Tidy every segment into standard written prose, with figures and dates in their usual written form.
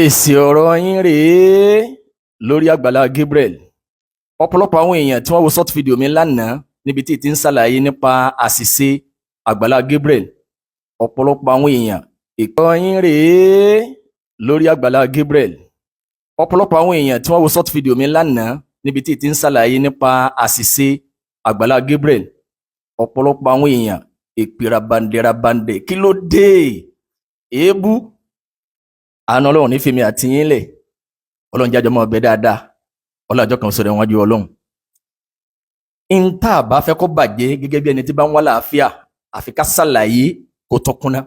Èsì ọ̀rọ̀ yín rèé lórí Àgbàlá Gabriel. Ọ̀pọ̀lọpọ̀ àwọn èèyàn tí wọ́n wo short video mi lánàá níbi tí ti ń ṣàlàyé nípa àṣìṣe Àgbàlá Gabriel, ọ̀pọ̀lọpọ̀ àwọn èèyàn, ọ̀rọ̀ yín rèé lórí Àgbàlá Gabriel. Ọ̀pọ̀lọpọ̀ àwọn èèyàn tí wọ́n wo short video mi lánàá níbi tí ti ń ṣàlàyé nípa àṣìṣe Àgbàlá Gabriel, ọ̀pọ̀lọpọ̀ àwọn èèyàn, èpè rabandẹ rabandẹ. Kí ló dé? Èébú. Àánú Ọlọ́run ní fèmí àti yín lẹ̀. Ọlọ́run jájọ́ mọ́ ọbẹ̀ dáadáa. Ọlọ́jọ́ kan sọ̀rọ̀ wájú Ọlọ́run. N tá a bá fẹ́ kó bàjẹ́, gẹ́gẹ́ bí ẹni tí bá ń wá láàfíà, àfi ká ṣàlàyé kó tọkúnná,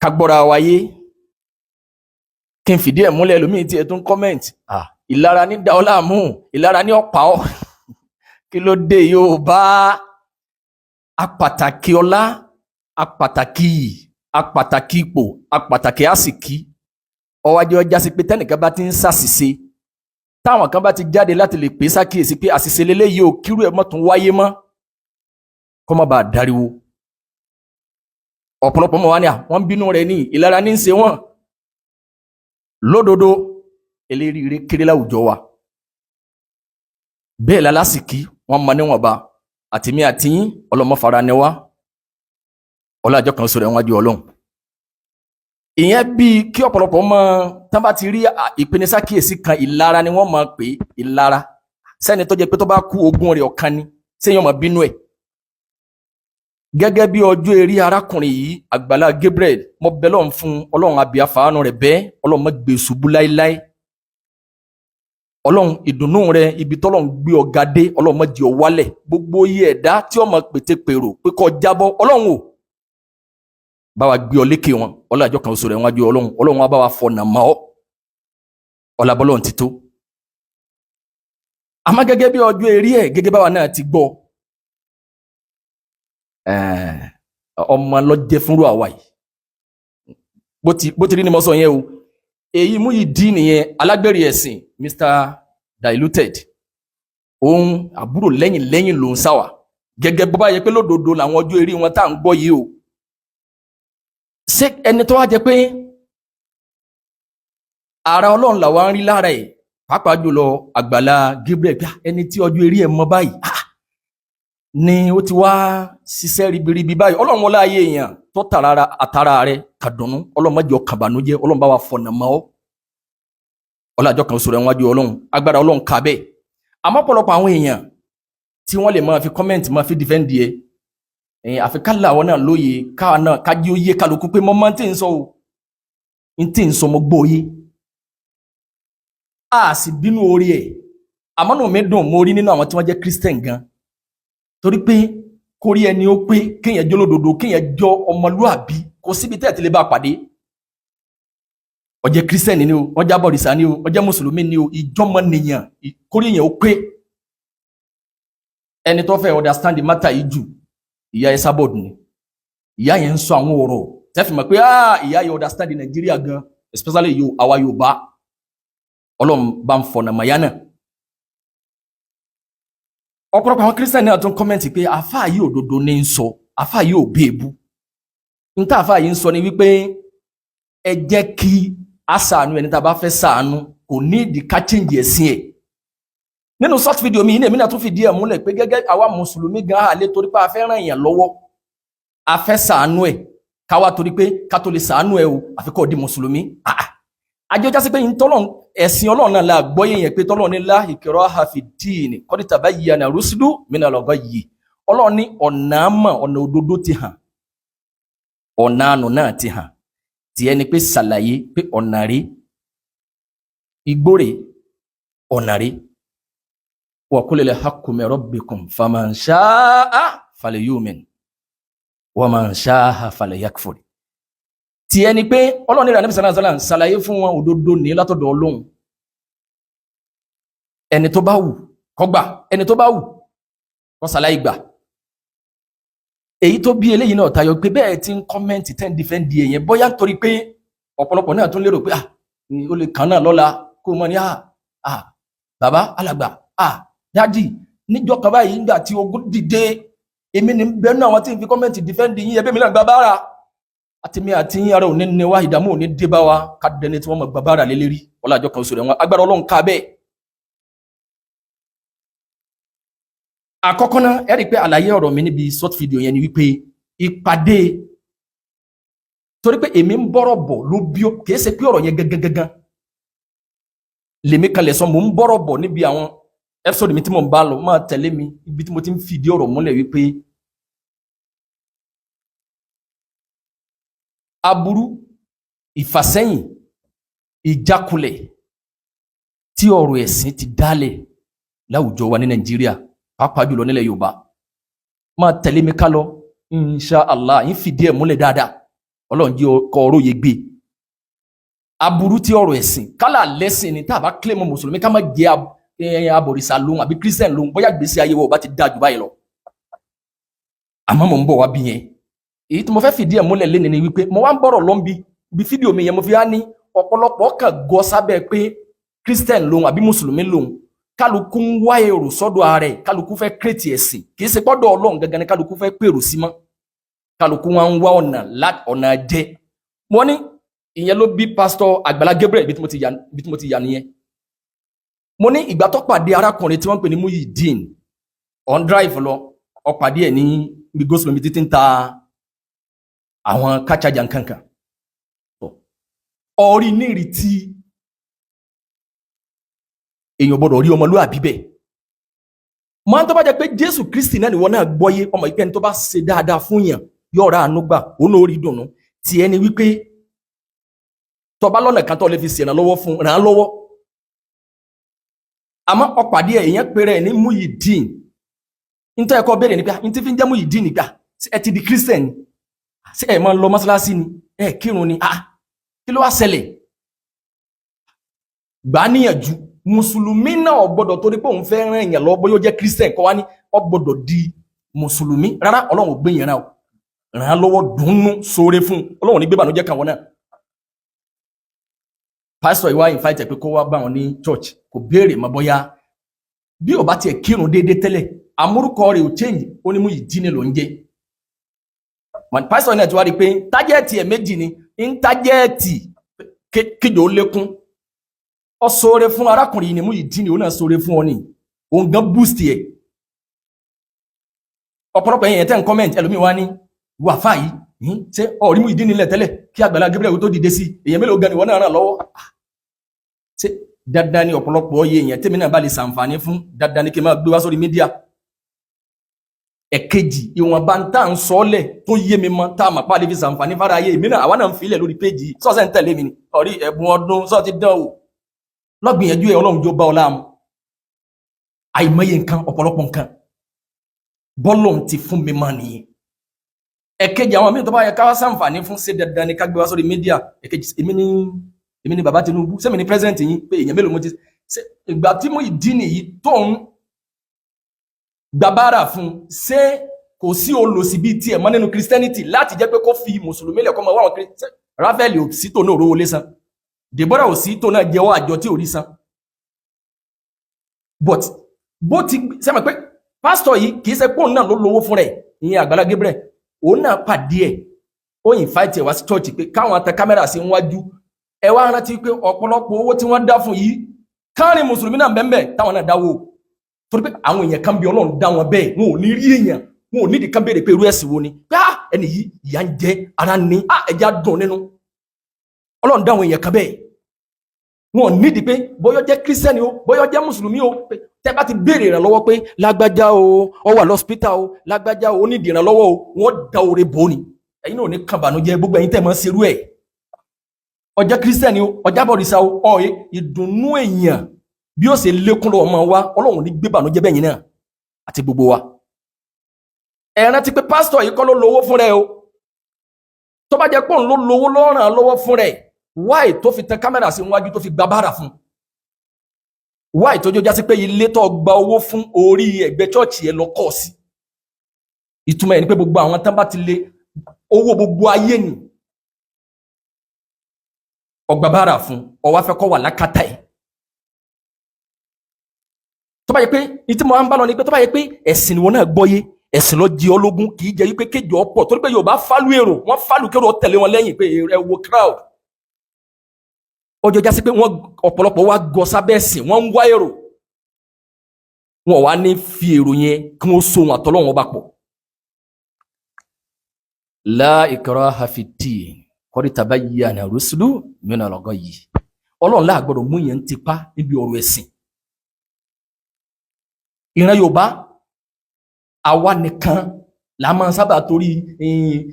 ká gbọ́ra wáyé. Kí n fìdí ẹ̀ múlẹ̀, lómi tí ẹ tún comment, ìlara ní da ọ́ láàmú, ìlara ní ọ̀pá ọ́. Kí ló dé? Yóò bá apàtàkì ọlá, apàtàkì iyì, apàtàkì ipò, apàtàkì àsìkí. Ọwájú ọjà sí pé tẹnìkan bá ti ń ṣàṣìṣe, táwọn kan bá ti jáde láti lè pè é sákìyèsí pé àṣìṣe lélẹ́yìí o, kírú ẹ̀ mọ́ tún wáyé mọ́, kó má bàa dáríwó. Ọ̀pọ̀lọpọ̀ mọ̀ wá ní à wọ́n ń bínú rẹ̀, ní ìlara ní í ṣe wọ́n. Lódodo, eléríire kéré láwùjọ wa. Bẹ́ẹ̀ lálásìkí wọ́n mọ níwọ̀nba. Àtìmí àtìyín, ọlọ́mọ fara ni wá. Ọlọ́àjọ kan sọ̀rọ̀ ẹ̀wọ̀n Ọlọ́run. Ìyẹn bíi kí ọ̀pọ̀lọpọ̀ mọ tán bá ti rí ìpenisákìyèsí kan, ìlara ni wọ́n máa pè é. Ìlara sẹ́ni tó jẹ́ pé tó bá kú, ogún rẹ̀ ọ̀kan ni sẹ́yìn ọmọ bínú ẹ̀. Gẹ́gẹ́ bí ọjọ́ eré arákùnrin yìí, Àgbàlá Gabriel, mo bẹ̀ lọ́run fún Ọlọ́run, àbí àfàánú rẹ̀ bẹ́ẹ̀. Ọlọ́run má gbé ṣubú láéláé. Ọlọ́run, ìdùnnú rẹ, ibi tọ́lọ́run gbé ọ̀gá dé, Ọlọ́run má jẹ́ ó wálẹ̀. Gbogbo iye ẹ̀dá tí ọmọ pètèpèrò pé kó jábọ́, Ọlọ́run ò bá wa gbé ọ lékè wọn. Ọlọ́run àjọ kan oṣù rẹ̀ wájú Ọlọ́run. Ọlọ́run wa bá wa fọ̀nà mọ́ ọ. Ọlábọ́lọ́run ti tó. Àmọ́ gẹ́gẹ́ bí ọjọ́ eré ẹ̀, gẹ́gẹ́ báwa náà ti gbọ́, ọmọ lọ́jẹ́ fúnrú àwa yìí. Bó ti rí ni mo sọ yẹn o. Èyí Muyideen nìyẹn, alágbèrè ẹ̀sìn, Mr Diluted. Òun àbúrò lẹ́yìn lẹ́yìn ló ń sáwà. Gẹ́gẹ́ bó bá yẹ pé lódodo làwọn ọjọ́ eré wọn tá à ń gbọ́ yìí o, ṣé ẹni tó wá jẹ pé ara Ọlọ́run làwa ń rí lára ẹ̀, pàápàá jùlọ Àgbàlá Gabriel, pé ẹni tí ọjọ́ eré ẹ̀ mọ báyìí ni ó ti wá ṣiṣẹ́ ribiribi báyìí, Ọlọ́run wọlé ayé èèyàn tó tàrà àtàrà rẹ̀ kàdùnnú. Ọlọ́run má jẹ́ kàbànújẹ́. Ọlọ́run bá wa fọ̀nà mọ́ ọ́. Ọlọ́jọ́ kan sọ̀rọ̀ ẹ̀wájú Ọlọ́run, agbára Ọlọ́run kà bẹ́ẹ̀. Àmọ́ ọ̀pọ̀lọpọ̀ àwọn èèyàn tí wọ́n lè máa fi comment, máa fi defend ẹ ẹ̀yìn, àfi ká làwọn náà lóye, káwa náà kájí ó yé kálukú pé mo máa ń tí ń sọ o, ń tí ń sọ, mo gbọ́ yé. A sì bínú orí ẹ̀. Àmọ́ nù mí dùn, mo rí nínú àwọn tí wọ́n jẹ́ Christian gan, torí pé kórí ẹni ó pé, kéèyàn jẹ́ olódodo, kéèyàn jọ ọmọlúàbí, kò síbi tẹ́ẹ̀ tí lè bá pàdé. Ó jẹ́ Christian ni o, ó jẹ́ abọ̀rìṣà ni o, ó jẹ́ mùsùlùmí ni o, ìjọmọnìyàn, kórí èèyàn ó pé. Ẹni tó fẹ́ understand the matter yìí jù, ìyá Esabod ni. Ìyá yẹn ń sọ àwọn ọ̀rọ̀ tẹ́fì mọ̀ pé, ah, ìyá yẹn understand Nàìjíríà gan, especially yo àwa Yorùbá. Ọlọ́run bá ń fọ̀nà mọ̀yá náà. Ọ̀pọ̀lọpọ̀ àwọn Christian náà tún comment pé àfáà yìí, òdodo ní ń sọ, àfáà yìí ò béèbú. N tá àfáà yìí ń sọ ni wípé ẹ jẹ́ kí a ṣàánú ẹni tá a bá fẹ́ ṣàánú, kò ní ìdí ká change ẹ̀sìn ẹ̀. Nínú short video mi yìí, èmi náà tún fìdí ẹ̀ múlẹ̀ pé gẹ́gẹ́ àwa mùsùlùmí gan, àlè torí pé a fẹ́ ràn èèyàn lọ́wọ́, a fẹ́ ṣàánú ẹ̀, káwa torí pé ká tó lè ṣàánú ẹ̀ o, àfi kó di mùsùlùmí. Àjọ jásí pé ìtọ́lọ̀ ẹ̀sìn Ọlọ́run náà la gbọ́yé yẹn, pé tọ́lọ́ ní la ikraha fi ddini qad tabayyana rushdu minal ghayyi. Ọlọ́run ní ọ̀nà àmọ̀, ọ̀nà òdodo ti hàn, ọ̀nà àánú náà ti hàn. Tí ẹni pé ṣàlàyé pé ọ̀nà rí, igbó rè, ọ̀nà rí. Wa qulil haqqu min rabbikum faman sha'a falyu'min wa man sha'a falyakfur. Tí ẹni pé Ọlọ́run ní ìrànlẹ́ sàlá sàlá ṣàlàyé fún wọn, òdodo ní látọ̀dọ̀ Ọlọ́run. Ẹni tó bá wù kó gbà, ẹni tó bá wù kó ṣàlàyé gbà. Èyí tó bí eléyìí náà tayọ pé bẹ́ẹ̀ tí ń comment, ten defend èyàn, bóyá nítorí pé ọ̀pọ̀lọpọ̀ náà tún lérò pé, ah, ó lè kàn náà lọ́la, kó mọ̀ ní, ah, ah, bàbá alàgbà, ah, daddy, níjọ́ kan báyìí, nígbà tí ogun dìde, èmi ní bẹ́ẹ̀ náà, àwọn tí ń fi comment defend yín, ẹbí mi náà gba bára. Àti mi àti yín, ara òní ní wá, ìdààmú òní dé bá wa, ká dẹni tí wọ́n mọ̀ gbàbára lélẹ́rí ọlájọ́ kan oṣù rẹ̀ wọn agbára Ọlọ́run ká bẹ́ẹ̀. Àkọ́kọ́ náà, ẹ rí i pé àlàyé ọ̀rọ̀ mi níbi short video yẹn ni wípé ìpàdé, torí pé èmi ń bọ́rọ̀ bọ̀ ló bí ó, kìí ṣe pé ọ̀rọ̀ yẹn gangan gangan lèmi kalẹ̀ sọ. Mò ń bọ́rọ̀ bọ̀ níbi àwọn episode mi tí mò ń bá lọ, máa tẹ̀lé mi ibi tí mo ti ń fìdí ọ̀rọ̀ múlẹ̀ wípé aburú, ìfàsẹ́yìn, ìjákulẹ̀ tí ọ̀rọ̀ ẹ̀sìn ti dálẹ̀ láwùjọ wa ní Nàìjíríà, pàápàá jùlọ nílẹ̀ Yorùbá. Máa tẹ̀lé mi ká lọ, insha Allah, ń fìdí ẹ̀ múlẹ̀ dáadáa. Ọlọ́run jẹ́ kọ́ ọ̀rọ̀ yẹ gbé aburú tí ọ̀rọ̀ ẹ̀sìn kálà lẹ́sìn ni. Tá a bá kílẹ̀ mọ́ mùsùlùmí, ká má jẹ́ abọ̀rìṣà lóhun àbí kírísítẹ̀n lóhun, bóyá gbèsè ayé wa ò bá ti dáa jù báyìí lọ. Àmọ́ mò ń bọ̀ wá bí yẹn. Èyí tí mo fẹ́ fìdí ẹ̀ múlẹ̀ lé ni wípé mo wá ń bọ̀rọ̀ lọ́nbi bí fídíò mi yẹn, mo fi wá ní ọ̀pọ̀lọpọ̀ kàn gọ sábẹ́ pé kírísítẹ̀n lóhun àbí mùsùlùmí lóhun. Kálukú ń wá èrò sọ́dọ̀ ara ẹ̀, kálukú fẹ́ kírètì ẹ̀sìn, kì í ṣe pọ́dọ̀ Ọlọ́run gangan ni kálukú fẹ́ pèrò sí mọ́. Kálukú wá ń wá ọ̀nà jẹ. Mo ní ìyẹn ló bí pásítọ̀ Àgbàlá Gabriel, ibi tí mo ti yà nìyẹn. Mo ní ìgbà tó pàdé arákùnrin tí wọ́n ń pè ní Muyideen on drive lọ, ó pàdé ẹ̀ ní ibi goslomi títí ń ta àwọn káchajà nkankan, ọ̀rí nírìtí èèyàn gbọ́dọ̀ rí ọmọlúwàbí bẹ́ẹ̀. Mọ́ tó bá jẹ́ pé Jésù Kristi náà nìwọ náà gbọ́yé, ọmọ ìpẹ́ ní tó bá ṣe dáadáa fún yàn yóò ra àánú gbà, òun náà ó rí dùnnú. Tí ẹni wípé tó bá lọ́nà kan tó lè fi ṣèrànlọ́wọ́ fún, ràn án lọ́wọ́. Àmọ́ ọ̀pàdé ẹ̀, èèyàn péré ẹ̀ ní Muyideen. Nítorí ẹ̀kọ́ béèrè nípa ní tí fi ń jẹ́ Muyideen nígbà ẹ ti di Christian, ṣé ẹ máa ń lọ mọ́ṣáláṣí ni, ẹ kírun ni, ah, kí ló wá ṣẹlẹ̀? Gbà á níyànjú. Mùsùlùmí náà gbọ́dọ̀ torí pé òun fẹ́ ràn èèyàn lọ, bóyá ó jẹ́ Christian, kọ́ wá ní ó gbọ́dọ̀ di mùsùlùmí. Rárá, Ọlọ́run ò gbé yẹn rán o. Ràn án lọ́wọ́, dùnnú, sóore fún Ọlọ́run ní gbé bànújẹ́ kan wọn náà. Pásítọ̀ ìwá invite pé kó wá bá wọn ní church, kò béèrè mọ́ bóyá bí ó bá tiẹ̀ kírun déédéé tẹ́lẹ̀, àmúrúkọ rẹ̀ ò change, ó ní Muyideen ló ń jẹ́. Pásítọ̀ náà ti wá rí i pé tájẹ́ẹ̀tì ẹ̀ méjì ni ń tájẹ́ẹ̀tì kíjò ó lékún. Ó ṣoore fún arákùnrin yìí ni Muyideen, òun náà ṣoore fún ọ ni, òun gan boost ẹ̀. Ọ̀pọ̀lọpọ̀ ẹ̀yìn tẹ́ ń comment, ẹlòmíì wá ní wà fà yìí, ṣé ọ̀rí Muyideen nílẹ̀ tẹ́lẹ̀ kí Àgbàlá Gabriel tó dìde sí? Èèyàn mélòó gan ni wọ́n náà ràn lọ́wọ́? Ṣé dandan ni ọ̀pọ̀lọpọ̀ iye èèyàn tèmi náà bá lè ṣàǹfààní fún, dandan ni kí n máa gbé wá sórí mídíà? Ẹ̀kejì, ìwọ̀nba ń tà ń sọ́ọ́lẹ̀ tó yé mi mọ́ tá a mọ̀ pa lè fi ṣàǹfààní fara ayé èmi náà, àwa náà ń filẹ̀ lórí péjì sọ́ọ̀sẹ̀ ń tẹ̀lé mi ni ọ̀rí ẹ̀bùn ọdún sọ́ọ̀ ti dán o lọ́gbìyànjú ẹ̀. Ọlọ́run jó bá ọ láàmú. Àìmọye nǹkan, ọ̀pọ̀lọpọ̀ nǹkan bọ́lọ̀ ti fún mi mọ́ nìyẹn. Ẹ̀kejì, àwọn míì tó bá yẹ ká wá ṣàǹfààní fún, ṣe dandan ni ká gbé wá sórí mídíà? Ẹ̀kejì, èmi ni bàbá Tinubu, sẹ́mi ni president yín pé èèyàn mélòó mo ti ṣe? Ìgbà tí Muyideen nìyí tó ń gbàbára fún, ṣé kò sí olòṣì bíi tiẹ̀ mọ́ nínú Christianity láti jẹ́ pé kó fi mùsùlùmí lẹ̀ kọ́ mọ́ wáwọn Christian? Raphael ò sí tó náà rówó lé san, Deborah ò sí tó náà jẹ́wọ́ àjọ tí ò rí san. But bó ti sẹ́mi pé pásítọ̀ yìí kì í ṣe pé òun náà ló lówó fún rẹ̀, ìyẹn Àgbàlá Gabriel, òun náà pàdé ẹ̀, ó invite ẹ̀ wá sí church pé káwọn tẹ kámẹ́rà sí níwájú. Ẹ wá rántí pé ọ̀pọ̀lọpọ̀ owó tí wọ́n dá fún yìí, káàrin mùsùlùmí náà bẹ́ẹ̀ táwọn náà dáwó, torí pé àwọn èèyàn kan bí Ọlọ́run dá wọn bẹ́ẹ̀, wọn ò ní rí èèyàn, wọn ò nídìí kan béèrè pé irú ẹ̀sìn wo ni, pé ah, ẹni yìí ìyà ń jẹ ara ní, ah, ẹja dùn nínú. Ọlọ́run dá àwọn èèyàn kan bẹ́ẹ̀, wọn ò nídìí pé bóyá jẹ́ kírísítẹ́nì o, bóyá jẹ́ mùsùlùmí o, pé tẹ́ bá ti béèrè ìrànlọ́wọ́ pé lágbájá o, ó wà lọ́sípítà o, lágbájá o, ó nídìí ìrànlọ́wọ́ o, wọ́n da oore bò ní. Ẹ̀yin náà ò ní kàn bànújẹ́. Gbogbo ẹ̀yin tẹ́ mọ́ ṣerú ẹ̀, ó jẹ́ kírísítẹ́nì o, ó jẹ́ abọ̀rìṣà o, ọ̀ẹ́ ìdùnnú èèyàn bí ó ṣe lékún lọ́wọ́ máa wá. Ọlọ́run ní gbé bànújẹ́ bẹ́yìn náà àti gbogbo wa. Ẹ rántí pé pásítọ̀ yìí kọ́ ló lówó fún rẹ̀ o. Tó bá jẹ́ pé òun ló lówó ló ràn lọ́wọ́ fún rẹ̀, wáì tó fi tan kámẹ́rà sí níwájú tó fi gba bára fún? Wáì tó jọ sí pé ilé tó gba owó fún, orí ẹ̀gbẹ́ chọ́ọ̀chì ẹ lọ kọ́ sí? Ìtumọ̀ ẹ̀ ni pé gbogbo àwọn tán bá ti lé owó gbogbo ayé ni ọgbà bára fún, ó wá fẹ́ kó wà lákàtà ẹ̀. Tó bá yẹ pé ní tí mo máa ń bá lọ ni pé tó bá yẹ pé ẹ̀sìn ni wọn náà gbọ́yé, ẹ̀sìn Ẹ̀sìn lọ jí ọlógún, kì í jẹ́ wípé kéjọ ọ̀pọ̀, torí pé Yorùbá fálú èrò, wọ́n fálù kérò tẹ̀lé wọn lẹ́yìn pé ẹ wo crowd. Ọjọ́ jásí pé wọ́n ọ̀pọ̀lọpọ̀ wá gọ sábẹ́ ẹ̀sìn, wọ́n ń wá èrò, wọn wá ní fi èrò yẹn kí wọ́n so wọn àtọ́lọ́wọ́n bá pọ̀. La ikraha fi ddin qad tabayyana rusulu minal ghayyi. Ọlọ́run láà gbọ́dọ̀ mú yẹn ń tipa níbi ọ̀rọ̀ ẹ̀sìn. Ìran Yorùbá, àwa nìkan la máa sábà torí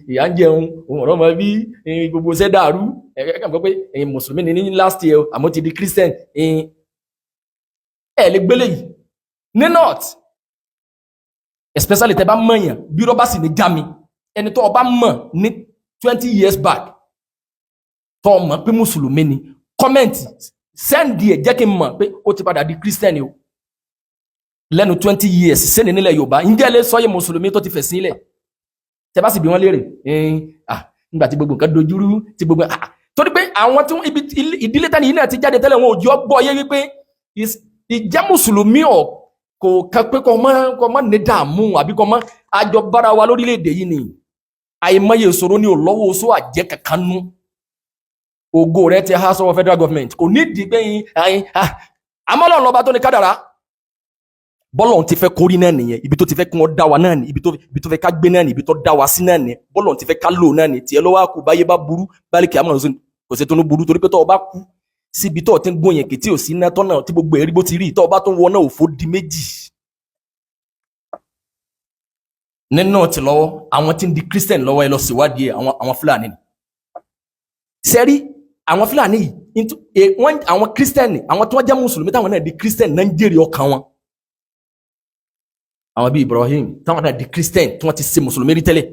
ìyà ń jẹun òun ọ̀rọ̀ mọ bí gbogbo ṣẹ́ dàrú. Ẹ kàn gbọ́ pé mùsùlùmí ni ní last year, àmọ́ ti di Christian. Ẹ lè gbélé yìí ní north, especially tẹ bá mọ̀yàn bí rọ́bà sì ní já mi. Ẹni tó o bá mọ̀ ní 20 years back, tó o mọ̀ pé mùsùlùmí ni, comment, send ẹ̀, jẹ́ kí n mọ̀ pé ó ti padà di Christian o lẹ́nu 20 years sẹ́ni. Nílẹ̀ Yorùbá, ǹjẹ́ lè sọ́yẹ́ mùsùlùmí tó ti fẹ̀ sílẹ̀? Tẹ bá sì bí wọ́n léèrè, ah, nígbà tí gbogbo nǹkan dojúrú, tí gbogbo, ah, torí pé àwọn tí ibi ìdílé tani yìí náà ti jáde tẹ́lẹ̀, wọn ò jọ gbọ́ yé wípé ìjẹ́ mùsùlùmí ọ̀ kò kan pé kọ́ mọ́ ní dààmú àbí kọ́ mọ́ àjọ bára wa lórílẹ̀‐èdè yìí ni. Àìmọye ìṣòro ni ò lọ́wọ́ oṣó àjẹ́ kankan nú. Ògo rẹ ti há sọ́wọ́ federal government, kò nídìí pé yín àmọ́ Ọlọ́run lọ́ba tó ní kádàrá. Bọ́lọ̀ ti fẹ́ kórí náà nìyẹn. Ibi tó ti fẹ́ kí wọ́n dá wa náà ní, ibi tó fẹ́ ká gbé náà ní, ibi tó dá wa sí náà ní, bọ́lọ̀ ti fẹ́ ká lò náà ní. Tiẹ̀ lọ́wọ́ àkú báyé bá burú báyìí kí á mọ̀ kò sí tó ní burú, torí pé tó o bá kú síbi tó o ti ń gún yẹn kì tí ò sí iná tọ́nà tí gbogbo ẹ̀rí bó ti rí, tó o bá tó wọ náà, òfò di méjì. Nínú ti lọ́wọ́ àwọn tí ń di Christian lọ́wọ́, ẹ lọ síwádìí àwọn Fúlàní ni. Sẹ́rí àwọn Fúlàní yìí, àwọn Christian, àwọn tí wọ́n jẹ́ mùsùlùmí táwọn náà di Christian náà ń jèrè ọkàn wọn. Àwọn bíi Ibrahim táwọn náà di Christian, tí wọ́n ti ṣe mùsùlùmí rí tẹ́lẹ̀,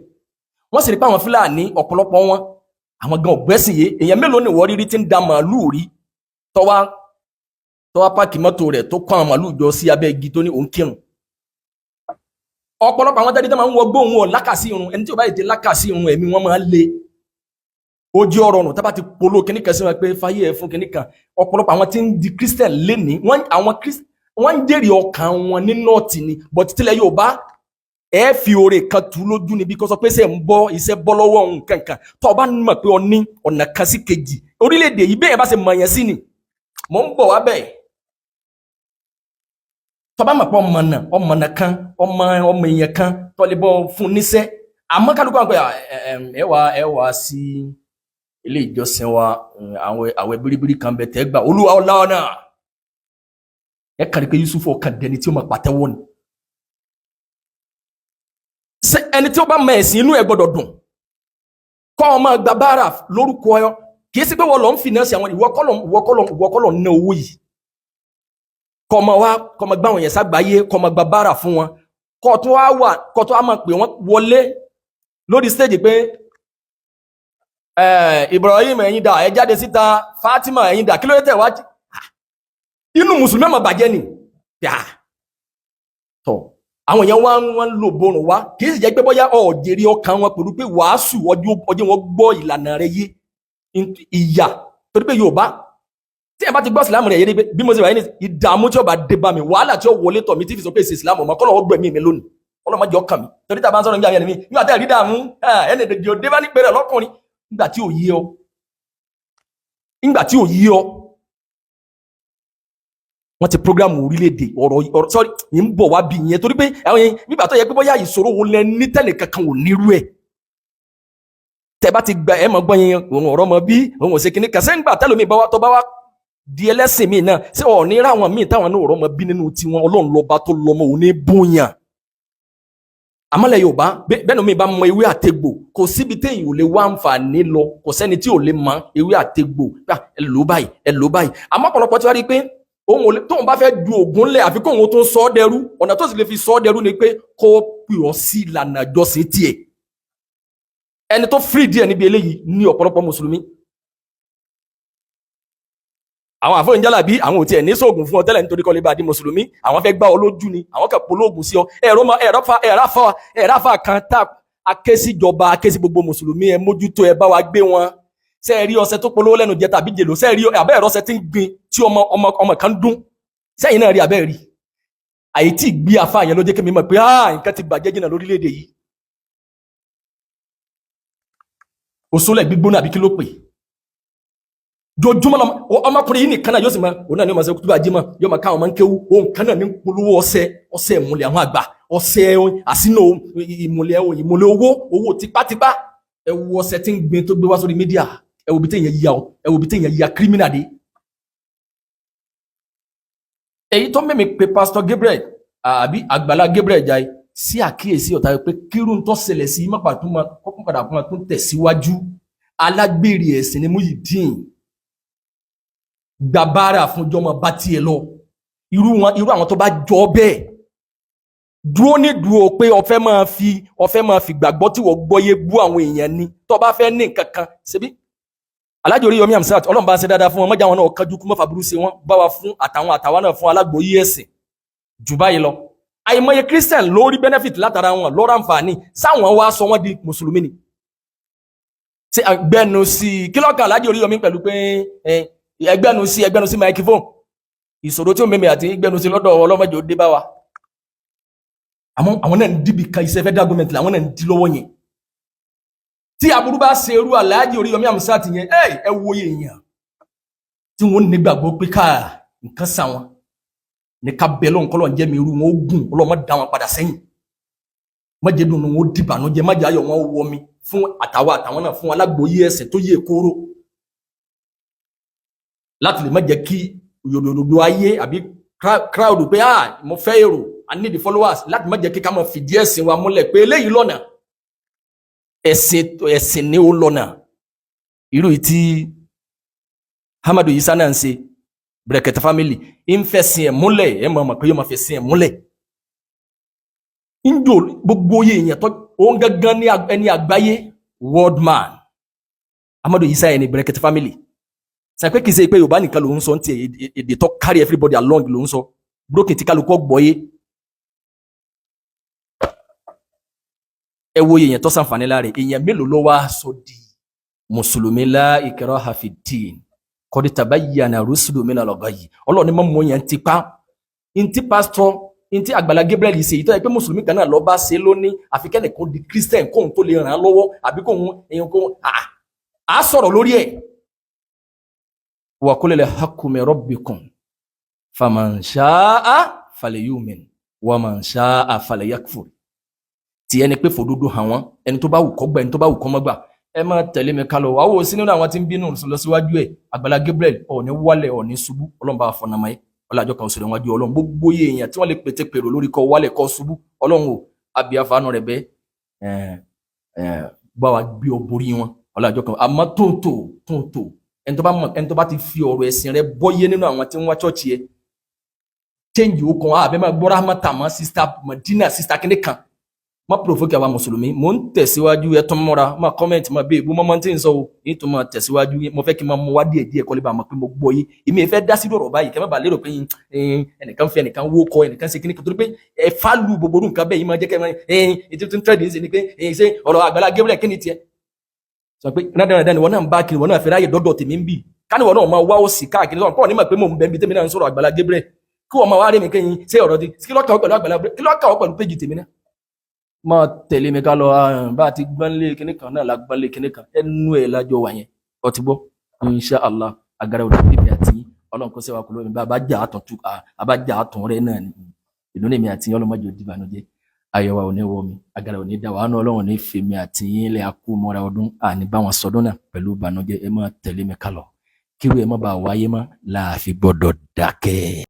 wọ́n sì rí pé àwọn Fúlàní, ọ̀pọ̀lọpọ̀ wọn, àwọn gan ọ̀gbẹ́sìn yé. Èèyàn mélòó ni wọ́n rírí tí ń da màálùú rí, tọ́wá park mọ́tò rẹ̀, tó kọ́ àwọn màálùú jọ sí abẹ́ igi, tó ní òun kírun? Ọ̀pọ̀lọpọ̀ àwọn tẹ́lẹ̀ tó máa ń wọ gbóhùn ọ̀ lákàsí irun, ẹni tí ò bá yìí ti lákàsí irun, ẹ̀mí wọn máa ń le ojú ọ̀rọ̀ nù. Tábà ti polo kíní kan sí wọn pé fáyé ẹ̀ fún kíní kan, ọ̀pọ̀lọpọ̀ àwọn tí ń di Christian lénìí, wọ́n àwọn wọ́n ń jèrè ọkàn wọn ní north ni. But tílẹ̀ Yorùbá, ẹ fi oore kan tù lójú níbi kó sọ pé ṣe ń bọ́ iṣẹ́ bọ́ lọ́wọ́ òun kankan. Tó o bá mọ̀ pé o ní ọ̀nà kan sí kejì orílẹ̀-èdè yìí, bẹ́ẹ̀ bá ṣe mọ̀ yẹn sí ni mò ń bọ̀ wá bẹ́ẹ̀. Tó bá mọ̀ pé ọmọ náà, ọmọ náà kan, ọmọ ọmọ èèyàn kan tó lè bọ́ fún níṣẹ́, àmọ́ kálukú àwọn pé ẹ wá sí ilé ìjọsìn wa, àwọn àwẹ̀ biribiri kan bẹ̀ tẹ́ gbà, Olúwa ọlá náà, ẹ kàrí pé Yusuf ọkàn dẹni tí ó máa pàtẹ́wọ́ ni. Ṣé ẹni tí ó bá mọ ẹ̀sìn, inú ẹ̀ gbọ́dọ̀ dùn kọ́ ọ máa gba báárà lórúkọ ẹ? Kì í sí pé wọ́n lọ ń finance àwọn. Ìwọ kọ́ lọ ń ná owó yìí, kọ́ ọmọ wa, kọ́ ọmọ gbá àwọn yẹn ságbáyé, kọ́ ọmọ gba báárà fún wọn, kọ́ tó wá wà, kọ́ tó wá máa pè wọ́n wọlé lórí stage pé Ibrahim, ẹ̀yin dà? Ẹ jáde síta. Fatima, ẹ̀yin dà? Kí ló dé tẹ̀ wá? Inú mùsùlùmí ọmọ bàjẹ́ ni yà tọ̀. Àwọn èèyàn wá wọ́n ń lò borùn wá, kì í sì jẹ́ pé bóyá ọ̀jèrè ọkàn wọn pẹ̀lú pé wàásù ọjọ́ wọn gbọ́ ìlànà rẹ̀ yé ìyà, torí pé Yorùbá, tí ẹ bá ti gbọ́ ìsìlámù rẹ̀ yé ni pé bí mo ṣe wà yín ní ìdààmú tí ó bá dé bá mi, wàhálà tí ó wọlé tọ̀ mí tí fi sọ pé èsì ìsìlámù ọmọ kọ́lọ̀ ọgbẹ̀mí mi lónìí, ọlọ́mọdé ọkàn mi, torí tá a bá ń sọ̀rọ̀ nígbà yẹn mi nígbà tí a rí dààmú ẹni èdè òde bá ní pẹ̀rẹ̀ lọ́kùnrin nígbà tí ò yé ọ, nígbà tí ò yé ọ. Wọ́n ti program orílẹ̀-èdè ọ̀rọ̀ ọ̀rọ̀ sọ́rí yìí ń bọ̀ wá bí ìyẹn, torí pé àwọn yẹn nígbà tó yẹ pé bóyá ìṣòro wo lẹ ní tẹ́lẹ̀ kankan ò nírú ẹ̀. Tẹ́ bá ti gba ẹ̀ mọ̀ gbọ́n yẹn, òun ọ̀rọ̀ mọ̀ bí òun ò ṣe kíní kan sẹ́ńgbà tẹ́lómi bá wá tó bá wá di ẹlẹ́sìn míì náà, ṣé ọ̀ ní ráwọn míì táwọn náà ọ̀rọ̀ mọ̀ bí nínú tiwọn? Ọlọ́run lọ́ba tó lọ́mọ òun ní bóyá. Àmọ́lẹ̀ Yorùbá bẹ́ẹ̀ ni omi bá mọ ewé àtegbò, kò síbi téèyàn ò lè wá àǹfààní lọ, kò sẹ́ni tí ò lè mọ ewé àtegbò gbà, ẹ lò báyìí, ẹ lò báyìí. Àmọ́ ọ̀pọ̀lọpọ̀ tí wàá rí i pé òun ò lè tóun bá fẹ́ ju ògùn lẹ̀, àfi kóun tó sọ ọ́ dẹrú. Ọ̀nà tó sì lè fi sọ ọ́ dẹrú ni pé kó pè ọ́ sí ìlànà ìjọsìn tiẹ̀. Ẹni tó free díẹ̀ níbi eléyìí ní ọ̀pọ̀lọpọ̀ mùsùlùmí. Àwọn àfọ̀njálàbí, àwọn ò tiẹ̀ ní sóògùn fún ọ tẹ́lẹ̀ nítorí kọ́ lè bá di mùsùlùmí. Àwọn fẹ́ gbá ọ lójú ni, àwọn kàn polóògùn sí ọ. Ẹ̀rọ ma ẹ̀rọ fa ẹ̀rọ fa ẹ̀rọ fa kan tá akéṣíjọba, akéṣí gbogbo mùsùlùmí, ẹ mójútó, ẹ bá wa gbé wọn. Ṣé ẹ rí ọṣẹ tó polówó lẹ́nu jẹ tàbí jèlò? Ṣé ẹ rí abẹ́ ẹ̀rọ ọṣẹ tí ń gbin tí ọmọ ọmọ ọmọ kan dún sẹ́yìn náà rí abẹ́ rí? Àyètí gbé àfáà yẹn ló jẹ́ kí mi mọ̀ pé ah, nǹkan ti bàjẹ́ jìnnà lórílẹ̀‐èdè yìí. Òṣòlẹ̀ gbígbóná àbí kí ló pè jojúmọ́ lọmọ ọmọkùnrin yìí nìkan náà yóò sì máa, òun náà ní ọmọ sẹ kútúbà jímọ̀, yóò máa káwọn máa ń kéwú. Òun kan náà ní polówó ọṣẹ, ọṣẹ ìmùlẹ̀ àwọn àgbà, ọṣẹ àsínà ìmùlẹ̀, ìmùlẹ̀ owó, owó tipátipá. Ẹ wo ọṣẹ tí ń gbin tó gbé wá sórí media. Ẹ wo bí téèyàn yíya ọ, ẹ wo bí téèyàn yíya kírímìnà dé. Èyí tó mímí pé Pastor Gabriel àbí Àgbàlá Gabriel Jai sí àkíyèsí ọ̀tá pé kírun tó ṣẹlẹ̀ sí mọ́pàá tó máa kọ́kọ́ padà fún wa tó tẹ̀síwájú. Alágbèrè ẹ̀sìn ni Muyideen gbàbára fún jọmọ bá tiẹ̀ lọ. Irú wọn, irú àwọn tó bá jọ bẹ́ẹ̀ dúró ní dúró pé ọfẹ́ máa fi gbàgbọ́ tí wọ́n gbọ́yé bú àwọn èèyàn ni. Tó bá fẹ́ ní nǹkan kan ṣebí Alhaji Oríyọmí Hamzat, Ọlọ́run bá ń ṣe dáadáa fún wọn, mọ́jà wọn náà kájú kú mọ́fà burú sí wọn bá wa fún àtàwọn àtàwọn náà fún alágbòóyè ẹ̀sìn jù báyìí lọ. Àìmọye Christian ló rí benefit látara wọn lọ́rọ̀ àǹfààní sáwọn wá sọ wọ́n di mùsùlùmí ni. Ṣé ẹgbẹ́nu sí i kí lọ́kàn Alhaji Oríyọmí pẹ̀lú pé ẹgbẹ́nu sí microphone? Ìṣòro tí ó mẹ́mẹ́ àti ẹgbẹ́nu sí lọ́dọ̀ ọlọ́mọdé ó dé bá wa. Àwọn náà ń dìbì kan iṣẹ́ federal government làwọn náà ń di lọ́wọ́ yẹn. Tí aburú bá ṣe irú Alhaji Oríyọmí Hamzat yẹn, ẹ wo èèyàn tí wọ́n nígbàgbọ́ pé ká nǹkan sà wọn ní ká bẹ lóhùn kọ́lọ̀ ń jẹ́ mi irú wọn ó gùn. Ọlọ́mọ dá wọn padà sẹ́yìn, mọ́jẹ́ dùn wọn ó dìbànújẹ́, mọ́jẹ́ ayọ̀ wọn ó wọ mi fún àtàwọn àtàwọn náà fún alágbòóyè ẹ̀sìn tó yẹ kóró láti lè má jẹ́ kí yòdòdòdò ayé àbí crowd pé ah, mo fẹ́ èrò, I need the followers, láti má jẹ́ kí ká máa fìdí ẹ̀sìn wa múlẹ̀ pé eléyìí lọ́nà ẹ̀sìn, ẹ̀sìn ni ó lọ́nà. Irú yìí tí Hamadu Isa náà ń ṣe Brekete Family ń fẹ̀sìn ẹ̀ múlẹ̀, ẹ̀ mọ̀ mọ̀ pé yóò máa fẹ̀sìn ẹ̀ múlẹ̀ ń jò gbogbo oyè èèyàn tó òun gangan ní ẹni àgbáyé, world man. Hamadu Isa yẹn ní Brekete Family sọ pé kì í ṣe pé Yorùbá nìkan ló ń sọ ní tiẹ̀, èdè tó carry everybody along ló ń sọ, broken tí kálukú gbọ́yé. Ẹ wo èèyàn tó sàǹfààní lára èèyàn mélòó ló wá sọ di mùsùlùmí? La ikraha fi ddin qad tabayyana rusulu minal ghayyi. Ọlọ́run ní mọ́ mọ́ yẹn ti pa ntí pásítọ̀ ntí Àgbàlá Gabriel ṣe yìí tó yẹ pé mùsùlùmí kan náà lọ bá ṣe lónìí, àfi kẹ́nìkan di Christian kóhun tó lè ràn án lọ́wọ́ àbí kóhun èèyàn kóhun à sọ̀rọ̀ lórí ẹ̀. Wa qulil haqqu min rabbikum faman sha'a falyu'min wa man sha'a falyakfur. Tí ẹni pé fòdodo hàn wọ́n, ẹni tó bá wù kó gbà, ẹni tó bá wù kó má gbà. Ẹ máa tẹ̀lé mi kálọ wàá wò sí nínú àwọn tí ń bínú lọ síwájú ẹ̀. Àgbàlá Gabriel, ọ̀ ní wálẹ̀, ọ̀ ní ṣubú. Ọlọ́run bá fọ̀nà mọ́ ẹ. Ọlọ́jọ́ kan òṣèré wájú Ọlọ́run, gbogbo èèyàn tí wọ́n lè pété pèrò lórí kọ́ wálẹ̀ kọ́ ṣubú, Ọlọ́run ò abiafanu rẹ̀ bẹ́ ẹ̀ ẹ̀ bá wa gbé ọ borí wọn. Ọlọ́jọ́ kan àmọ́ tóńtò tóńtò ẹni tó bá mọ̀, ẹni tó bá ti fi ọ̀rọ̀ ẹ̀sìn rẹ̀ bọ́yé nínú àwọn tí ń wá church yẹ change ó kan àbẹ́ máa gbọ́ rahmata mọ́ Sister Madina, Sister kínní kan má provoke àwa mùsùlùmí. Mò ń tẹ̀síwájú, ẹ tún mọ́ra, máa comment, máa bí èbú mọ́mọ́ tí ń sọ o. Yìí tó máa tẹ̀síwájú, mo fẹ́ kí n máa mú wá díẹ̀ díẹ̀ kọ́lé bá mọ̀ pé mo gbọ́ yé. Èmi ẹ fẹ́ dá sí ọ̀rọ̀ báyìí kẹ́ má bàa lérò pé ẹnìkan fi ẹnìkan wó kọ ẹnìkan ṣe kíní kan, torí pé ẹ fálù gbogbo orú nǹkan bẹ́ẹ̀ yìí máa jẹ́ kẹ́ ẹ ètò tó ń tẹ̀lé ṣe ni pé ṣé ọ̀rọ̀ Àgbàlá Gabriel kí ni tiẹ̀ sọ pé rádaràdà ni wọn náà ń bá kiri, wọn náà fi ráyè dọ́dọ̀ tèmi ń bì káníwọ̀ náà máa wá òsì káàkiri sọ̀rọ̀ pọ̀ nímọ̀ pé mò ń bẹ́ ń bi tèmi náà ń sọ̀rọ̀ Àgbàlá Gabriel kí wọ́n máa wá rí mi kẹ́yìn ṣé ọ̀rọ̀ di kí lọ́kàn pẹ̀lú Àgbàlá Gabriel, kí lọ́kàn pẹ̀lú péjì tèmi náà. Máa tẹ̀lé mi ká lọ. Bá a ti gbọ́nlé kinní kan náà la gbọ́nlé kinní kan, ẹnu ẹ̀ lájọ wà yẹn. Ọtí gbọ́, insha Allah, agara òde tèmi àti Ọlọ́run kó sẹ́wà kúló mi. Bá a bá jà àtún tú a bá jà àtún rẹ náà ni ìlú ní mi àti Ọlọ́mọdé òdì ìbànújẹ́ ayọ̀ wa ò ní wọ mi, agara ò ní dá wa àánú Ọlọ́run ní fèmí àti yín lẹ́ akú mọ́ra ọdún àní bá wọn sọdún náà pẹ̀lú ìbànújẹ́. Ẹ máa tẹ̀lé mi ká lọ, kíru ẹ má bàa wáyé mọ́ láàfin gbọ́dọ̀ dákẹ́.